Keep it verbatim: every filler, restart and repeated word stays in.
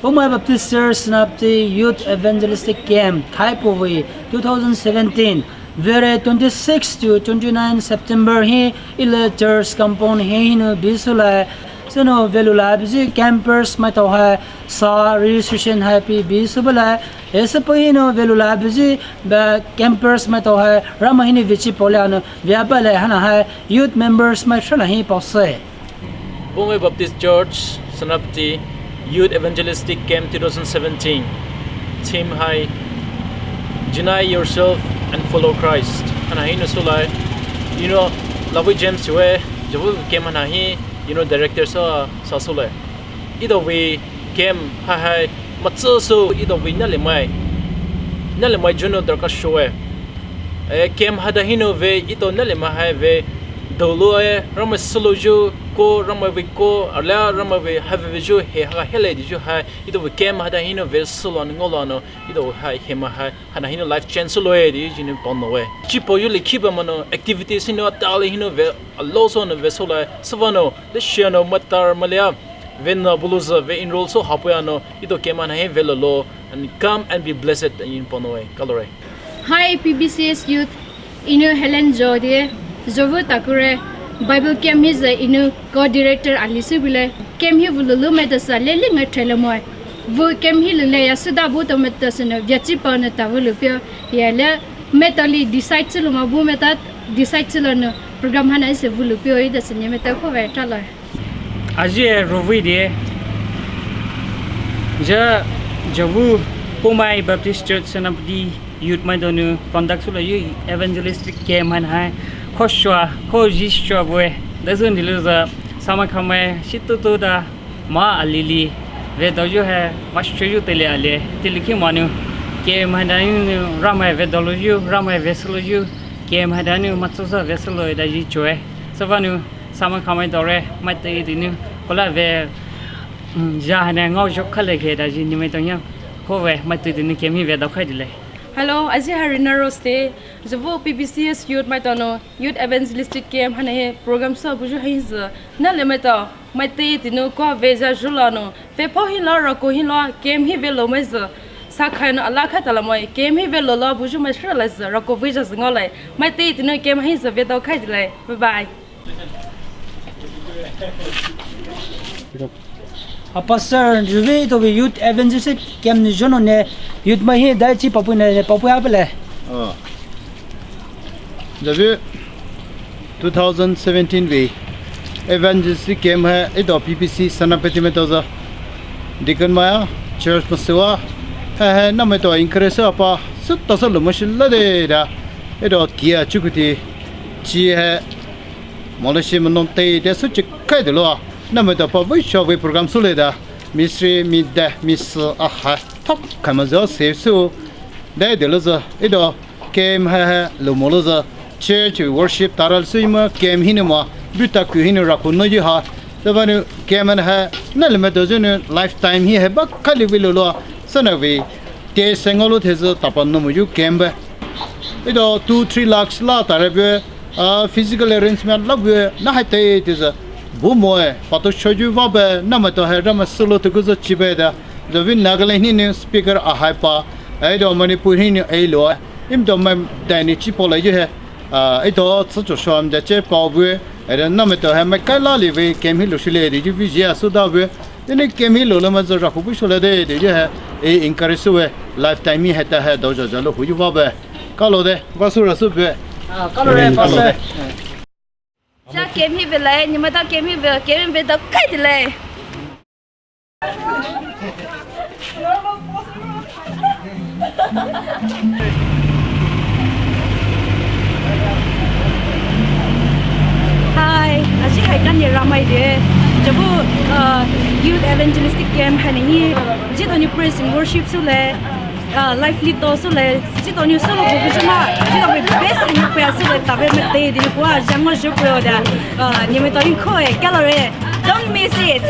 Poumai Baptist Church Senapati Youth Evangelistic Camp, Thaipuwi, two thousand seventeen, Vere twenty-six to twenty-nine September hi ila church compound hi hinu bisula. Sino velula bizi campers maitao hai sa registration hai pi bisubala. Esa pa hinu velula bizi ba campers maitao hai rama hini vichi pole ano viabale hana hai youth members mai shala hi pause. Poumai Baptist Church Senapati Youth Evangelistic Camp two thousand seventeen. Theme hai, Deny Yourself and Follow Christ. Hana hinu sulai. You know, Lawi James we, jawu camp hana hi, you know, director sa, sa sulai. Ito we camp hai hai, matsu su ito we nalemai. Nalemai juno darkar shoe. Eh, camp hada hinu ve ito nalemai hai ve dolo eh, rama solo ju ko, rama ve ko, ala rama ve have ve ju he ha hele di ju hai, ito ve camp hada hinu ve solo ngolo no, ito hai hema hai, hana hinu life change solo eh di jinu pono eh. Chipo ju le kiba mano activities hinu atali hinu ve, alo so no ve solo eh, savano, le shiano matar malia, ve na buluza, ve enroll so hapoya no, ito camp hana hi ve lolo, and come and be blessed in pono eh, kalore. Hi, P B C S Youth, inu Helen Jo die, jovu takure, Bible camp hi ze inu co-director ali sibile, camp hi vululu me dasa lele ngai trele moi. Vu camp hi lule ya suda bu to me dasa no, vyachi pa no ta vulu pio, ya le, me tali decide silo ma bu me ta, decide silo no, program hana ise vulu pio, ida se nye me ta ko ve trala. Aji e rovi die. Ja, javu Poumai Baptist Church Senapati Youth maidonu conduct sula ju evangelistic camp han hai. Ko shua, ko ji shua bue. Dasun dilu za sama khamai shitutu da ma alili. Ve doju hai, ma shuju tele ale. Tele ki manu. Camp han danu ramai ve dolo ju, ramai ve solo ju. Camp han danu matsusa ve solo da ji chue. Savanu sama khamai dore, maitei dinu, kola ve, mm, ja hane ngau jok khale ke da ji nimai tong ya, ko ve, maitei dinu camp hi ve dau khai dile. Hello, aji Harina Roste, javu P B C S Youth maitao no, Youth Evangelistic Camp hane he program sa buju hai ze, nale maitao, maitei dinu ko ve ja jula no, ve pho hi la, rako hi la, camp hi ve lo mai ze, sa khai no ala khai tala mai, camp hi ve lo la, buju mai shra lai ze, rako ve ja ze ngau lai, maitei dinu camp hi ze ve dau khai dile. Bye bye. A pastor, juvi to vi youth evangelistic camp ni jono ne, youth mai hi dai chi papu ne, papu ya pele. Oh. Javi two thousand seventeen vi evangelistic camp hai, ito P P C Senapati me to za. Deacon maya, church masiwa. Hai hai, na me to encourage apa, sut ta sa lo mo shi la de da. Ito kia chukuti chi hai. Moloshi manom tei de su chi kai de lo. Na me to pa vui sho vui program su le da. Misri mi de mis a ha. Thok kai ma zo se su. Dai de lo zo. Ito camp hai hai lo mo lo zo. Church worship taral su ma camp hi ni ma. Buta ku hi ni ra ku no ji ha. Sa ba nu camp han hai. Na le me to zo nu lifetime hi hai ba kali vi lo lo. Sa na vi. Te se ngolo the zo ta pa no mo ju camp ba. Ito two three lakhs la tare be. Ah, physical arrangement la bue, na hai tei tei za. Bu mo e, pa to shoju va be, na ma to hai ra ma solo to ku zo chi be da. Za vin Nagaland hi ni speaker a hai pa, ai do Manipur hi ni ai lo. Im do ma dai ni chi po la ju he. Ah, ai do tsu cho shom da che pa bue. Ai da na ma to hai ma kai la li ve, camp hi lo shi le di ju vi ji a su da bue. Tene camp hi lo la ma zo ra khu bu sho la de, de je hai, e encourage su ve, lifetime hi hai ta hai, do ja ja lo hu ju va ve. Ka lo de, va su ra su ve. Ah, ka lo de, pastor. Cha camp hi ve lai, ni ma ta camp hi ve, camp hi ve da kai de lai. Hi, aji hai kan ye ramai de. Jabu, uh, youth evangelistic camp hai ni. Ji to ni praise and worship su le, uh, lively to su le. Ji to ni solo ko su ma. Ji to ni best in prayer su le. Tabe me te di ko a jang ngo jo ko da. Uh, ni me to ni ko e, ka lo re. Don't miss it.